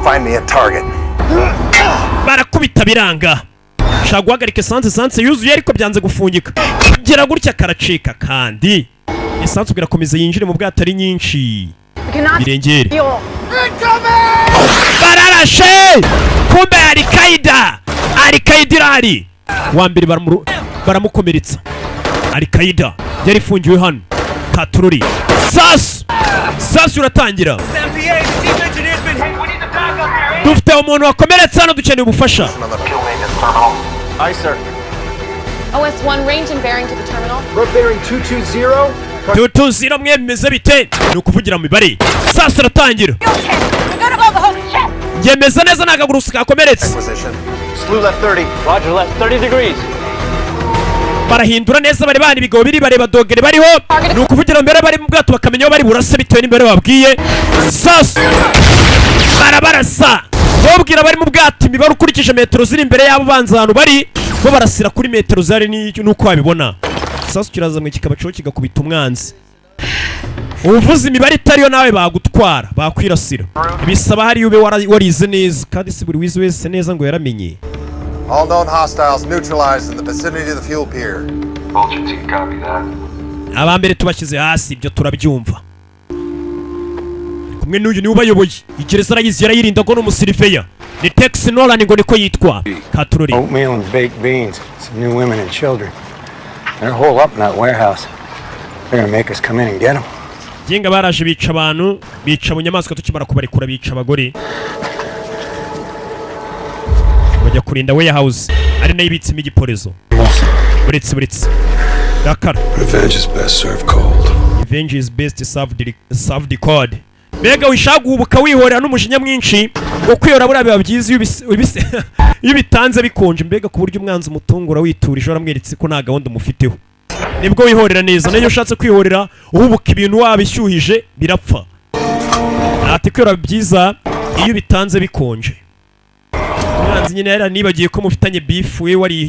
Find me a target. Barakubita biranga. Shaka guhagarika esanse, esanse yuzuye ariko byanze gufungika. Gira gutya karacika, kandi esanse ubwo irakomeza yinjire mu bwato ari nyinshi. We cannot Birengere. fuel. Bararashe, kumbe Alikaida, Alikaida irahari. Wa mbere baramukomeretsa. Alikaida yari ifungiwe hano katururi. Sasu, sasu uratangira. Dufite umuntu wakomeretse hano, dukeneye ubufasha. On the fuel maintenance terminal. Aye, sir. OS-1, range and bearing to the terminal. Rope bearing 220. 220, mwe bimeze bite? Ni ukuvugira mu mibare. Sasu uratangira. We gotta blow the whole ship! Yemeza neza, ni akagurusi kakomeretse. Position. Slew left 30. Roger, left 30 degrees. Barahindura neza, bari bana ibigabo biri bareba dogere bariho. Ni ukuvugira mbere bari mu bwato bakamenya aho bari burase bitewe n'imibare babwiye. Sasu barabarasa, babwira bari mu bwato imibare ukurikije metero ziri imbere yabo, banza ahantu bari bo barasira kuri metero zari n'uko wabibona. Sasu kirazamwe kikabacaho kigakubita umwanzi. Uvuze imibare itariyo nawe bagutwara, bakwirasira. Bisaba hariya ube warize neza, kandi si buri wize wese neza ngo yaramenye. All known hostiles neutralized in the vicinity of the fuel pier. Vulture team, copy that. Aba mbere tubashyize hasi, ibyo turabyumva. Kumwe n'uyu niwe ubayoboye, igereza arayizi, yarayirinda ngo ni umusiriveya, ni Tex Nolan ngo niko yitwa katurori. Oatmeal and baked beans. Some new women and children. They're holed up in that warehouse. They're gonna make us come in and get them. Genga baraje bica abantu, bica mu nyamaswa. Tukimara kubarekura bica abagore, bajya kurinda warehouse ari nayo ibitsemo igiporezo. Buretse, buretse dakara. Revenge is best served cold. Revenge is best served cold. Mbega wishaka guhubuka wihorera n'umujinya mwinshi, ngo kwihora buriya biba byiza iyo ubitanze bikonje, mbega ku buryo umwanzi umutungura witurije, waramweretse ko nta gahunda umufiteho, nibwo wihorera neza. Nayo ushatse kwihorera uhubuka, ibintu wabishyuhije birapfa. Ati kwihora byiza iyo ubitanze bikonje. Umwanzi nyine yaranibagiye ko mufitanye beef, we wari